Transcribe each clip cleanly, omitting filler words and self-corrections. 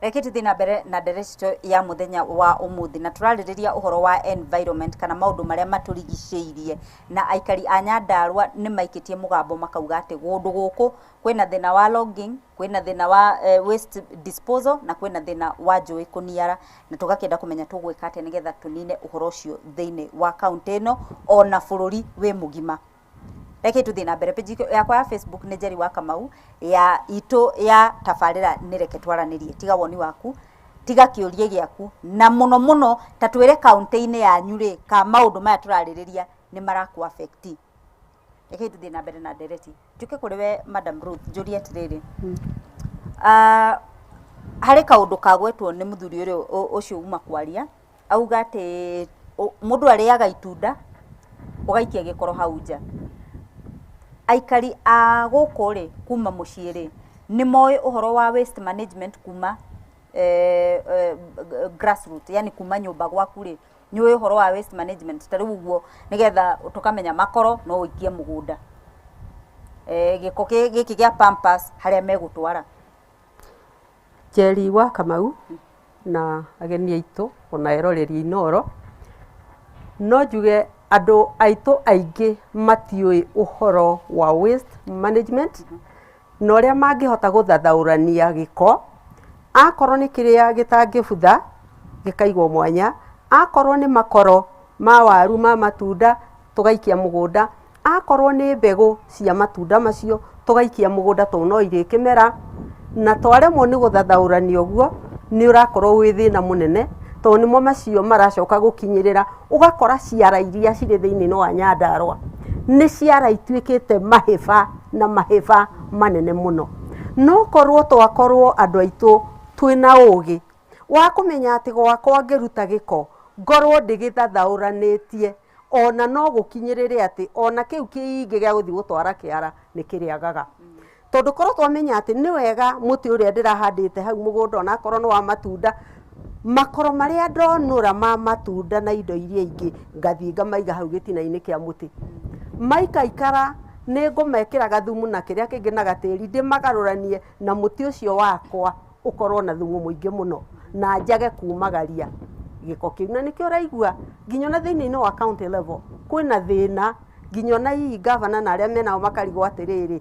Reke tũthiĩ na mbere na nderetito ya mũthenya wa ũmũthĩ, na tũrarĩrĩria ũhoro wa environment kana maũndũ marĩa matũrigicĩirie, na aikari a Nyandarua nĩ maikĩtie mũgambo makauga atĩ kũndũ gũkũ kwĩna thĩna wa logging, kwĩna thĩna wa waste disposal na kwĩna thĩna wa njũĩ kũniara, na tũgakĩenda kũmenya tũgwĩka atĩa nĩgetha tũnine ũhoro ũcio thĩinĩ wa kaũntĩ ĩno ona bũrũri wĩ mũgima. Reke tũthiĩ na mbere. Page yakwa ya Facebook nĩ Njeri wa Kamau, ya itũ ya tabarĩra nĩ Reke Twaranĩrie. Tiga woni waku, tiga kĩũria gĩaku, na mũno mũno ta twĩre kaũntĩ-inĩ yanyu rĩ, ka maũndũ maya tũrarĩrĩria nĩ marakũ affect. Reke tũthiĩ na mbere na ndereti. Njũke kũrĩ we Madam Ruth, njũrie atĩrĩrĩ, harĩ kaũndũ kagwetwo nĩ mũthuri ũrĩa ũcio uma kwaria, auga atĩ mũndũ arĩaga itunda ũgaikia gĩkoro hau nja. Aikari a gũkũ rĩ, kuma mũciĩ rĩ, nĩ moĩ ũhoro wa waste management kuma grassroot, yani kuma nyũmba gwaku rĩ, nĩ ũĩ ũhoro wa waste management ta rĩu ũguo, nĩgetha tũkamenya makoro no ũikie mũgũnda, gĩko gĩkĩ gĩa pampers harĩa megũtwara. Njeri wa Kamau na ageni aitũ ona eroreri a Inooro, no njuge andũ aitũ aingĩ matiũĩ ũhoro wa waste management na ũrĩa mangĩhota gũthathaũrania gĩko, akorwo nĩ kĩrĩa gĩtangĩbutha gĩkaigwo mwanya, akorwo nĩ makoro ma waru ma matunda tũgaikia mũgũnda, akorwo nĩ mbegũ cia matunda macio tũgaikia mũgũnda tondũ no irĩkĩmera, na twaremwo nĩ gũthathaũrania ũguo nĩ ũrakorwo wĩ thĩna mũnene, tondũ nĩmo macio maracoka gũkinyĩrĩra, ũgakora ciara iria cirĩ thĩinĩ wa Nyandarua nĩ ciara ituĩkĩte mahĩba na mahĩba manene mũno. No korwo twakorwo andũ aitũ twĩna ũgĩ wa kũmenya atĩ gwakwa ngĩruta gĩko ngorwo ndĩgĩthathaũranĩtie, ona no gũkinyĩrĩre atĩ ona kĩu kĩingĩ gĩa gũthiĩ gũtwara kĩara nĩ kĩrĩagaga. Tondũ korwo twamenya atĩ nĩ wega mũtĩ ũrĩa ndĩrahandĩte hau mũgũnda onakorwo nĩ wa matunda, makoro marĩa ndonũra ma matunda na indo iria ingĩ ngathiĩ ngamaiga hau gĩtina-inĩ kĩa mũtĩ. Maikaikara nĩ ngũmekĩra gathumu na kĩrĩa kĩngĩ na gatĩri ndĩmagarũranie na mũtĩ ũcio wakwa ũkorwo na thumu mũingĩ mũno na njage kumagaria gĩko kĩu. Na nĩkĩo ũraigua nginya ona thĩinĩ wa county level kwĩna thĩna, nginya ona hihi gavana na arĩa menao makarigwo atĩrĩrĩ,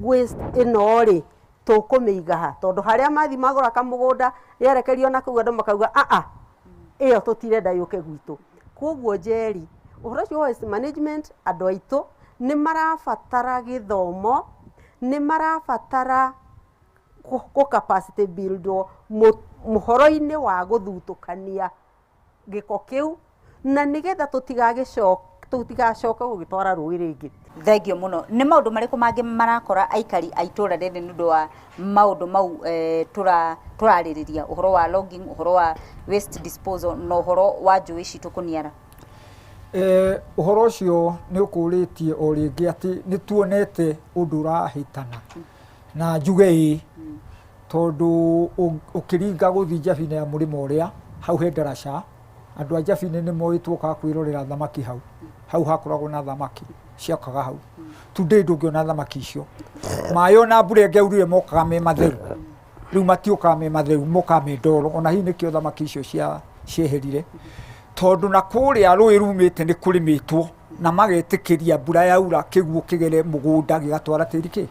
waste ĩno rĩ tũkũmĩiga ha? Tondũ harĩa mathiĩ magũra kamũgũnda yerekerio na kũu andũ makauga aa ĩyo tũtirenda yũke gwitũ. Koguo Njeri, ũhoro ũcio wa waste management andũ aitũ nĩ marabatara gĩthomo, nĩ marabatara gũ capacity build wo mũhoro-inĩ wa gũthutũkania gĩko kĩu, na nĩgetha tũtigacoke gũgĩtwara rũĩ rĩngĩ. Thengio mũno. Nĩ maũndũ marĩkũ mangĩ marakora aikari a itũra rĩrĩ nĩ ũndũ wa maũndũ mau tũrarĩrĩria, ũhoro wa logging, ũhoro wa waste disposal na ũhoro wa njũĩ citũ kũniara? Ũhoro ũcio nĩ ũkũrĩtie o rĩngĩ atĩ nĩ tuonete ũndũ ũrahĩtana na njuge ĩĩ, tondũ ũkĩringa gũthiĩ Njabinĩ ya mũrĩmo ũrĩa hau he ndaraca, andũ a Njabinĩ nĩ moĩ tuokaga kwĩrorera thamaki hau, hau hakoragwo na thamaki ciakaga hau. Today ndũngĩona thamaki icio, maĩ ona mbura ĩngĩaurire mokaga me matheru, rĩu matiũkaga me matheru, mokaga me ndoro, ona hihi nĩkĩo thamaki icio cieherire, tondũ na kũrĩa rũĩ rumĩte nĩ kũrĩmĩtwo na magetĩkĩria mbura yaura kĩguũ kĩgere mũgũnda gĩgatwara tĩri kĩ.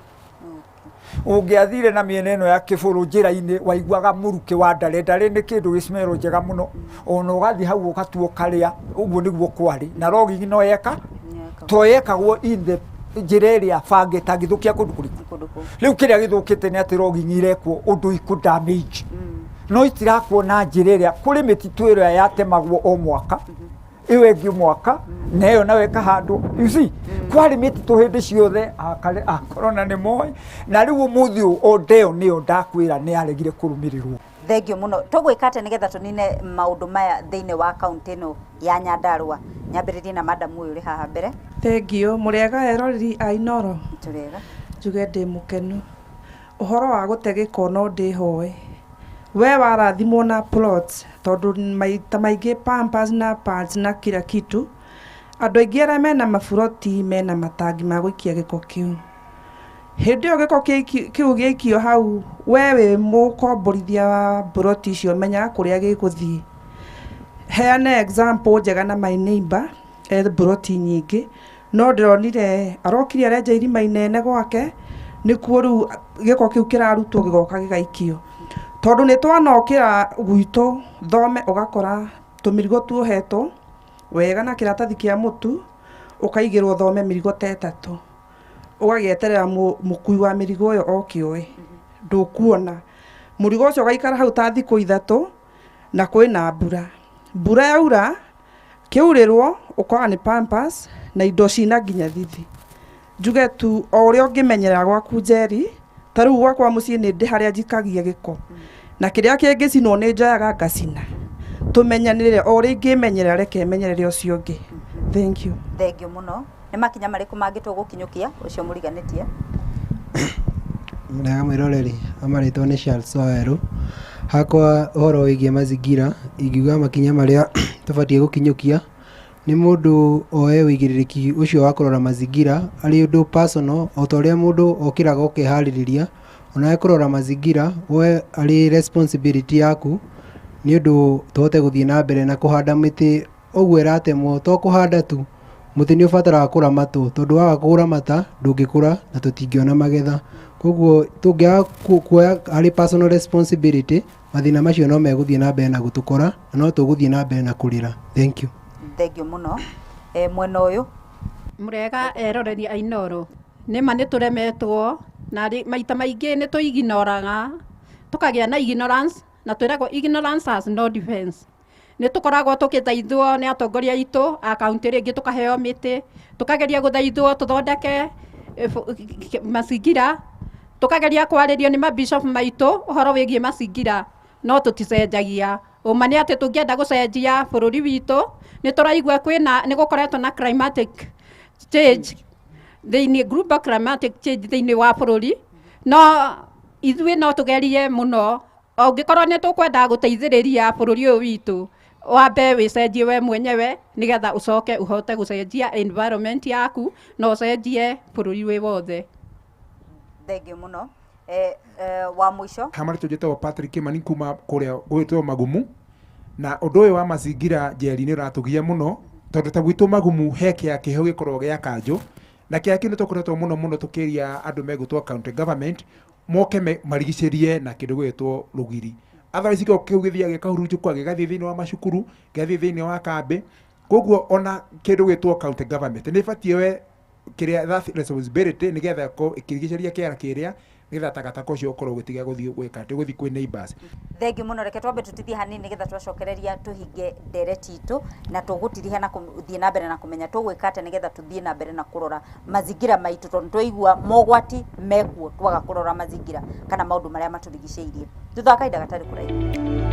Ũngĩathire na mĩena ĩno ya kĩbũrũ njĩra-inĩ waiguaga mũrukĩ wa ndare, ndare nĩ kĩndũ gĩ smell njega mũno, ona ũgathiĩ hau ũgatua ũkarĩa, ũguo nĩguo kwarĩ, na logging no yeka, to yekagwo in the njĩra ĩrĩa bange ĩtangĩthũkia kũndũ kũrĩkũ. Rĩu kĩrĩa gĩthũkĩte nĩ atĩ logging irekwo ũndũ ikũ damage, no itirakwo na njĩra ĩrĩa, kũrĩ mĩtitũ ĩrĩa yatemagwo o mwaka, ĩyo ĩngĩ mwaka na ĩyo nayo ĩkahandwo, you see, kwarĩ mĩtitũ hĩndĩ ciothe, a corona nĩ moĩ, na rĩu ũmũthĩ ũyũ o ndeo nĩyo ndakwĩra nĩ yaregire kũrũmĩrĩrwo. Thengio mũno. Tũgwĩka atĩa nĩgetha tũnine maũndũ maya thĩinĩ wa kaũntĩ ĩno ya Nyandarua? Nyambĩrĩrie na madam ũyũ ũrĩ haha mbere. Thengio. Mũrĩega eroreri a Inooro? Tũrĩega. Njuge ndĩ mũkenu. Ũhoro wa gũte gĩko no ndĩhoe. We warathimwo na plots tondũ maita maingĩ pampers na pads na kila kitu, andũ aingĩ arĩa mena maburoti mena matangi ma gũikia gĩko kĩu. Hĩndĩ ĩyo gĩko kĩu gĩaikio hau, we wĩ mũkomborithia wa mburoti icio, menyaga kũrĩa gĩgũthiĩ. Heane example njega na my neighbor e mburoti nyingĩ, no ndĩronire arokire arenja irima inene gwake, nĩkuo rĩu gĩko kĩu kĩrarutwo gĩgoka gĩgaikio. Tondũ nĩ twanokĩra gwitũ thome, ũgakora tũmĩrigo tuohetwo wega na kĩratathi kĩa mũtu, ũkaigĩrwo thome mĩrigo ta 3, ũgagĩeterera mũkui wa mĩrigo ĩyo oke oe, ndũkuona mũrigo ũcio ũgaikara hau ta thikũ 3, na kwĩna mbura. Mbura yaura kĩurĩrwo ũkoraga nĩ pampers na indo cina nginya thithi. Njuge tu o ũrĩa ũngĩmenyerera gwaku Njeri, ta rĩu gwakwa mũciĩ nĩ ndĩ harĩa njikagia gĩko, na kĩrĩa kĩngĩcinwo nĩ njoyaga ngacina. Tũmenyanĩre o ũrĩa ingĩmenyerera, reke menyerere ũcio ũngĩ. Thank you. Thengiũ mũno. Nĩ makinya marĩkũ mangĩ tũgũkinyũkia ũcio mũriganĩtie? Mwega mwĩroreri, amarĩtwo nĩ Charles Wawerũ. Hakwa ũhoro wĩgiĩ mazingira, ingiuga makinya marĩa tũbatiĩ gũkinyũkia nĩ mũndũ oe ũigĩrĩrĩki ũcio wa kũrora mazingira arĩ ũndũ personal, o ta ũrĩa mũndũ okĩraga ũkeharĩrĩria, onawe kũrora mazingira woe arĩ responsibility yaku, nĩ ũndũ tũhote gũthiĩ na mbere na kũhanda mĩtĩ ũguo ĩratemwo. To kũhanda tu, mũtĩ nĩ ũbataraga kũramatwo, tondũ waga kũũramata ndũngĩkũra na tũtingĩona magetha. Koguo tũngĩaga kuoya harĩ personal responsibility, mathĩna macio no megũthiĩ na mbere na gũtũkora, na no tũgũthiĩ na mbere na kũrĩra. Thank you. Thengiũ mũno. Mwena ũyũ. Mũrega eroreri a Inooro. Nĩma nĩ tũremetwo na maita maingĩ nĩ tũiginoraga, tũkagĩa na ignorance, na twĩragwo ignorance has no defense. Nĩ tũkoragwo tũgĩthaithwo nĩ atongoria aitũ a kaunti, rĩngĩ tũkaheo mĩtĩ, tũkageria gũthaithwo tũthondeke mazingira, tũkageria kwarĩrio nĩ mabishop maitũ ũhoro wĩgiĩ mazingira, no tũticenjagia. Ũma nĩ atĩ tũngĩenda gũcenjia bũrũri witũ, nĩ tũraigua kwĩna nĩ gũkoretwo na climatic change thĩinĩ, global climatic change thĩinĩ wa bũrũri, no ithuĩ no tũgerie mũno. Ũngĩkorwo nĩ tũkwenda gũteithĩrĩria bũrũri ũyũ witũ, wambe wĩcenjie we mwenyewe, nĩgetha ũcoke ũhote gũcenjia environment yaku na ũcenjie bũrũri wĩ wothe. Thengiũ mũno. Wa mũico. Hamarĩtwo njĩtagwo Patrick Kimani kuma kũrĩa gwĩtwo Magumu, na ũndũ ũyũ wa mazingira Njeri nĩ ũratũgia mũno, tondũ ta gwitũ Magumu he kĩa kĩho gĩkoragwo gĩa kanjũ, na kĩa kĩu nĩ tũkoretwo mũno mũno tũkĩria andũ megũtwo county government moke marigicĩrie na kĩndũ gĩgwĩtwo rũgiri. Otherwise gĩko kĩu gĩthiaga gĩkahurunjũka, gĩgathiĩ thĩinĩ wa macukuru, gĩgathiĩ thĩinĩ wa kambĩ. Koguo ona kĩndũ gĩtwo county government nĩ ĩbatiĩ we kĩrĩa that responsibility, nĩgetha ĩkorwo ĩkĩrigicĩria kĩara kĩrĩa, nĩgetha takataka ũcio ũkorwo ũgĩtiga gũthiĩ gwĩka atĩ gũthiĩ kwĩ neighbors. Thengiũ mũno. Reke twambe tũtithie hanini, nĩgetha twacokereria tũhinge ndereti itũ, na tũgũtiriha na gũthiĩ na mbere na kũmenya tũgwĩka atĩa nĩgetha tũthiĩ na mbere na kũrora mazingira maitũ, tondũ twaigua mogwati mekuo twaga kũrora mazingira kana maũndũ marĩa matũrigicĩirie. Thutha wa kahinda gatarĩ kũraihu.